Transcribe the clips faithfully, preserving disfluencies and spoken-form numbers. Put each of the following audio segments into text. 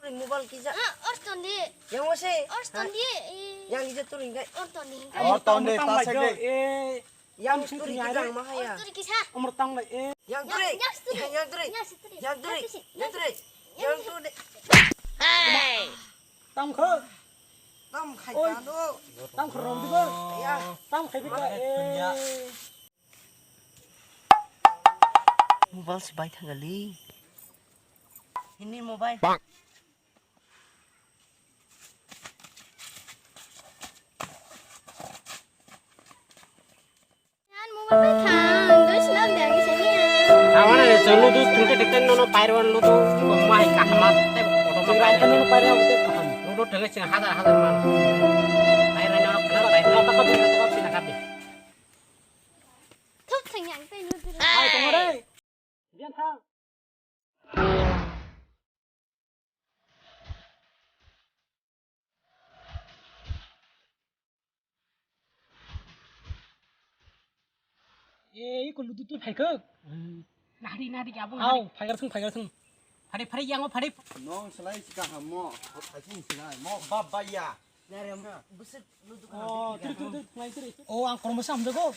Mobile kisa. Ah, or ton di. Yang mo se. Or ton di. Yang kisa turi ngai. Or ton di. Or ton di, ta side de. Yang turi kisa ma haya. Or turi kisa. Amor tang le. Yang turi. Yang turi. Yang turi. Yang turi. Hey. Tam kho. Tam khai ta do. Tam kho rom di ba. Ya. Tam khai bi ka. Mobile se bai thang gali. Ini mobile. Yan mobile bai thang, doi swnam de ang sini ya. Awan ani chwng ludu thungte thungte nono pairwan ludu, mai kaham ma te photo ma pairwan. Nono pairwan te kaham. Ludu thangwi chwng hajar hajar ma. Pairwan nono khna pairwan. Kata kata kata kata sina kata. Thok thang yang te ludu. Ai tongore. Biyan thang. Eh, iko ludu tu phaikha. Nari, nari, abo. Au, nari. Phaigar thung, phaigar thung. Phari, phari, yango phari. Nong selai sika hamo, phaikhung sinai, mo bab baya. Nari, busuk ludu. Oh, tiri, tiri, tiri, ngai tiri. Oh, ang kormo samjago.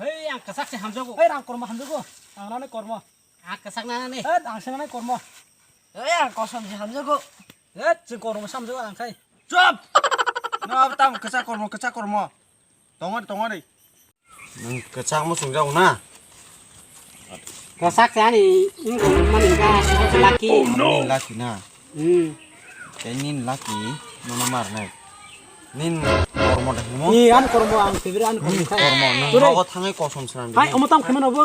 Hei, ang kasak se hamjago. Hei, ang kormo hamjago. Ang nani kormo. Ang kasak nani. Hei, ang se nani kormo. Hei, ang kosom se hamjago. Hei, chwng kormo samjago ang khai. Chop! No, tam kasak kormo, kasak kormo. Tongori, tongori. Nwng kwchangma chwngjago na? Kwchak se ani wngkha mani wngkha lucky. Ani lucky na? Hmm. Tei nini lucky nono marnai. Nini kormo da himo? Ni ani kormo ang favorite ani kormo. Hmm, kormo. Nwng nogo thangwi kosom swnam di. Hai, omo tam khaimano bo?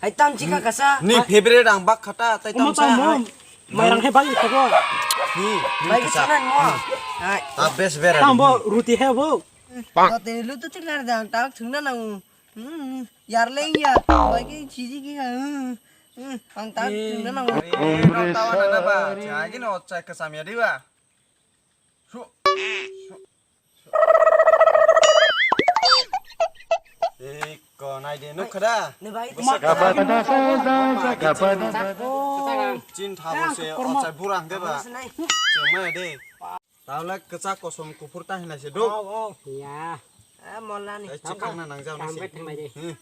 Hai tam chika kasa. Ni favorite ang bak khata, tai tam sa. Omo tam mo. Mairang hai bagi khago. Ni, ni bai kwchak. Hai. Ta best bera. Tam bo ruti hai bo. Tini lutu tiklar dang tak thungna nang. Hmm, yar leng ya. Bai ke chiji ki ha. Hmm, hmm, ang tak thungna nang. Tawa na ba. Chagi no chai ka samya diwa. Su. Eh, Ko nai de, nuk khada. Ni bai. Bwsa kwchak. Kwchak. Chin thabo se, ochai burang de ba. Chwng maya de. Tawle kwchak kosom kuphur ta hinai se duk. Oh, oh. Ya. Eh, molla ni. Ai, chikang na nangjak nai se. Tam bai thanglai de. Hmm.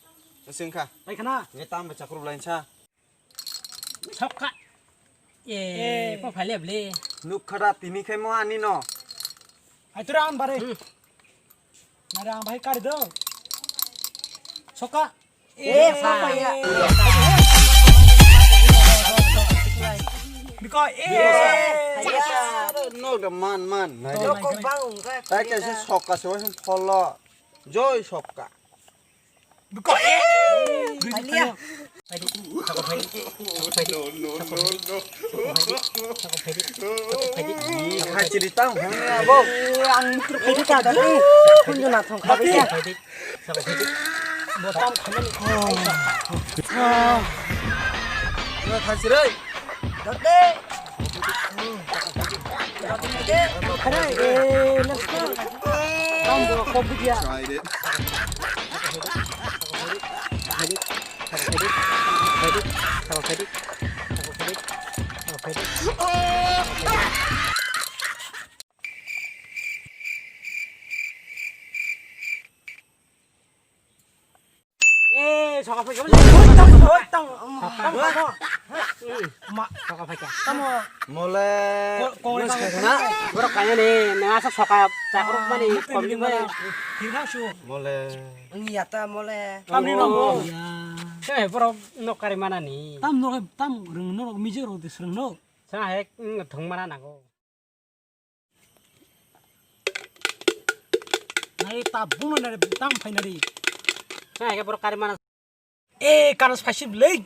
Sing kha. Bai khana. Nge tam bai chakrub lain sa. Sokka. Eh, eh, po phai le ble. Nuk khada tini khai mo ani no. Ai tura an bare. Hmm. Nare ang bai kari do. Sokka. Eh, eh, sokka ya. Biko, eh. No, the man, man. Nai de. Loko bang ungka. Tai kaisa sokka se waising phollo. Joy sokka. Biko, eh. Alia. Ni khachiri tang hong ni abo. Ang mikro phaidi ka dali. Kunjo na thong khabai ka. Botam khamani. Ni khachiri. Dali. Khare, eh, let's go. Tam bo ko budia. Tried it. Eh, sokal phaikha. Tamo, tamo, tamo. Ma, sokal phaikha. Tamo. Mole. Ko, ko, bus khaikha na? Borok kaya ni, nang asa sokal chakruk mani, komni mani. Hirang su. Mole. Ngi yata mole. Tamni no bo. Khe borok nok kari mana ni. Tam no, tam rung no, miji rok de srung no. Sa hek, thung mana nango. Nai tabung nai tam phai nari. Sa hek borok kari mana. Eh, kanos phaisip lei.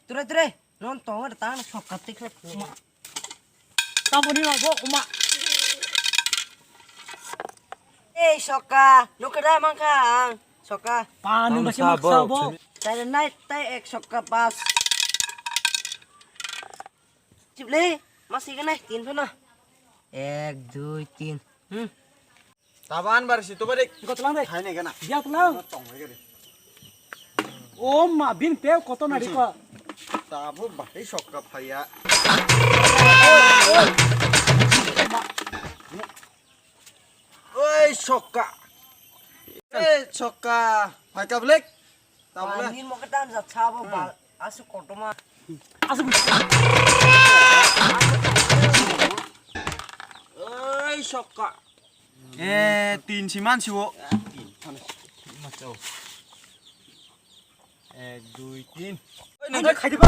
Ture, ture. Non tongo de tang sokka tik lek. Uma. Tamboni no bo uma. Eh, sokka. Nukada mangka ang. Sokka. Pa nung basi maksa bo. Tare nai tai ek sokka pas. Chiple, masi kena tin phano. Ek, dui, tin. Hmm. Taban bar si to badik. Iko tlang de. Khai ne kena. Dia tlang. Tong bai gari. O ma bin pe koto na riko. Tabo bahai sokka phaya. Oi sokka. Oi sokka. Phaika blek. Tabole. Ani mo kata jat sabo bal. Asu kotoma. Asu. Oi sokka. Eh, tin si man si wo. Ek, dui, tin. Oi, nang khai diba?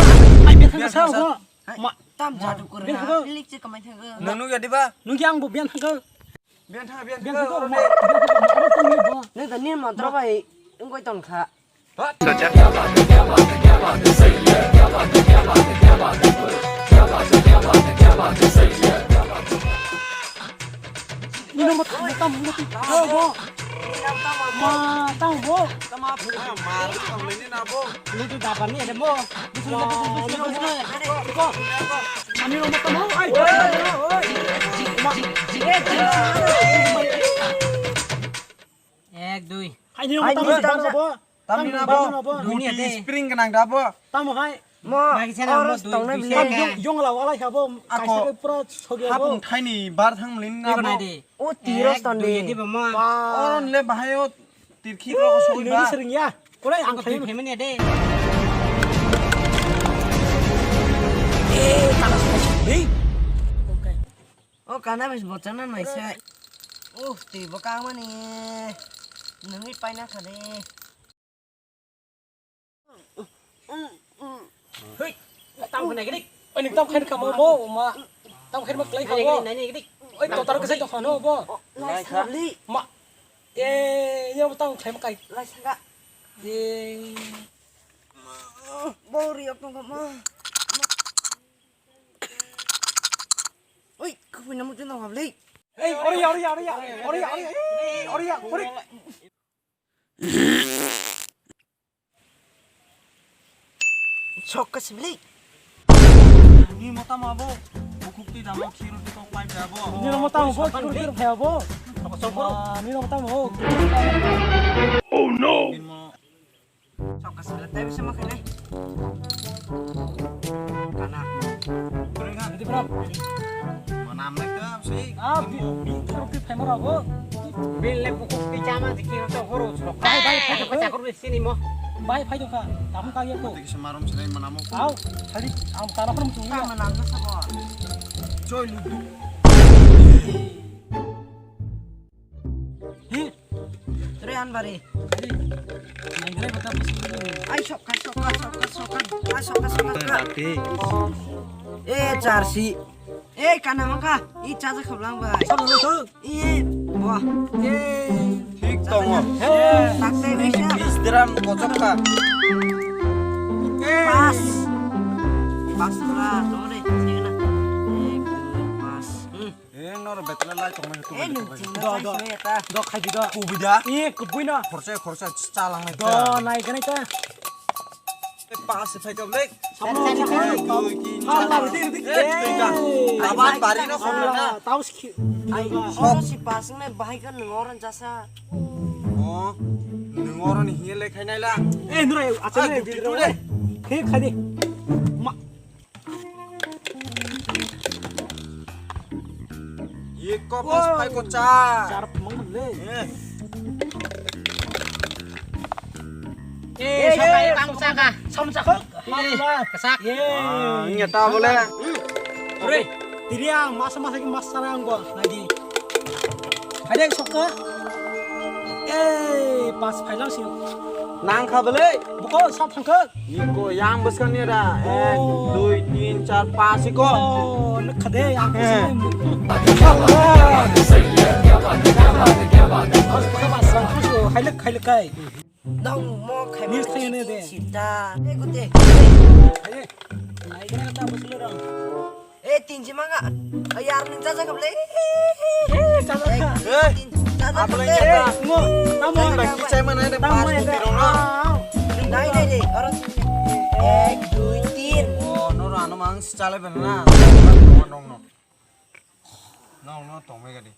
Ai, biar thang sa ho. Ma, tam jadu kore na. Biar thang. Lilik che kamai thang. Nang nung ya diba? Nung yang bo biar thang. Biar thang, biar thang. Nang tani mantra bai, ungkoi ton kha. Nino mo tamo tamo mo tamo bo. Ma tamo bo. Tamo bo. Lu tu dapat ni ada mo. Nino mo tamo. Ai. Ek, dui. Hai nino mo tamo. Tamni na bo? Tamni na bo? Dunia de. Spring kenang da bo? Tamo hai. Mo, bagi sana oros mo tong na dui bile. Tam yong, yong la wala kha bo. Ako. Kaisa ke pura sogi bo. Hapung thaini bar thang mlin na bo. Iko nai de. O tiros ton de. Ek, dui, di ba mo. Oron le bahai o tirkhi ro sogi ba. Nini sering ya. Kore ang thaini. Family de. Eh, kalas kalas. Dei. O kana bes bocana naisai. Uh, twi bo kangmani. Nungwi paina khade. Hei, tam khaina gidi. Oi, ning tam khaina kamo mo, ma. Tam khaina ma klai kamo. Nai, nai, nai, nai, nai. Oi, to taro kesai to khano bo. Lai sabli. Ma. Eh, ya tam khaina ma kai. Lai sanga. Eh. Bori apa kamo? Oi, kapoina muchung tong hablei. Ei, oriya, oriya, oriya. Oriya, oriya. Oriya, oriya. Sok ka siblei. Ni mota ma bo. Bukhuk twi damo khiru twi kok pipe da bo. Ni mota ma bo, khiru twi phaya bo. Sok ko. Ni mota ma bo. Oh no. Tei bisa makan eh. Kana. Ini bro. Mana amnek tuh sih? Ah, bi-, bi-, bi-, bi-, bi-, bi-, Bil le buku pi chama dikhi to guru sok. Bai, bai, bai, bai. Chakru sini mo. Bai, bai, doka. Tamu kaya ko. Tiki semarum sini manamu. Au, tadi am tara pun muncul. Mana nangka sabo. Joy ludu. Hi. Re Anbari. Nangre bata. Ai sokka, sokka, sokka, sokka. Ai sokka, sokka, sokka. Eh, charsi. Eh, kana maka. I chaja khablang bai. Sokka, sokka. I, wah. Eh. Thik tongo. Takte bisa. Bis dram kochok ka. Pas. Pas pura, tore. Sini na. Ek, dui, pas. Hmm. Eh, noro betla lai tongmani tu. Eh, nung chingna. Do, do. Do, khai di do. Kubida. Eh, kubui na. Khorsa, khorsa, chalang nai. Do, nai ganai ta. Eh, pas phai ka blek. Sama. Dui, tin, char. Aban bari no khorna. Taus ki. Ai, solo si pas nai bahai ka nung orang jasa. Oh, nung orang ni hiye le khai nai la. Eh, nura, acha ni di le. Khai khai di. Ma. Ye ko pas phai ko cha. Char mang le. Eh. Eh, eh, eh, eh, sam cha ka. Sam cha ka. Kesak. Ye. Ah, nya ta bole. Ore, tiri ang masa masa ki mas sara ang bo. Lagi. Hai dek sokka. Eh, pas phailang sih. Nang kha bole. Buko sab thangkha. Iko yang bwskang ni ra. Ek, dui, tin, char, pas iko. Oh, nak khade, aku sini. Hailek, hailek kai. Nang mo khai. Ni khai ne de. Sita. Eh, gute. Hai, hai kena kata bos lu dong. Eh, tinji manga. Ayar ni jaja kable. Eh, jaja ka. Eh, jaja apa lagi kable. Eh, ngo, tamo. Tamo, tamo. Nai, nai, nai. Orang ek, dui, tin. Oh, noro ano mang si chale ben na. Nong, nong, nong. Nong, nong, tong mega di.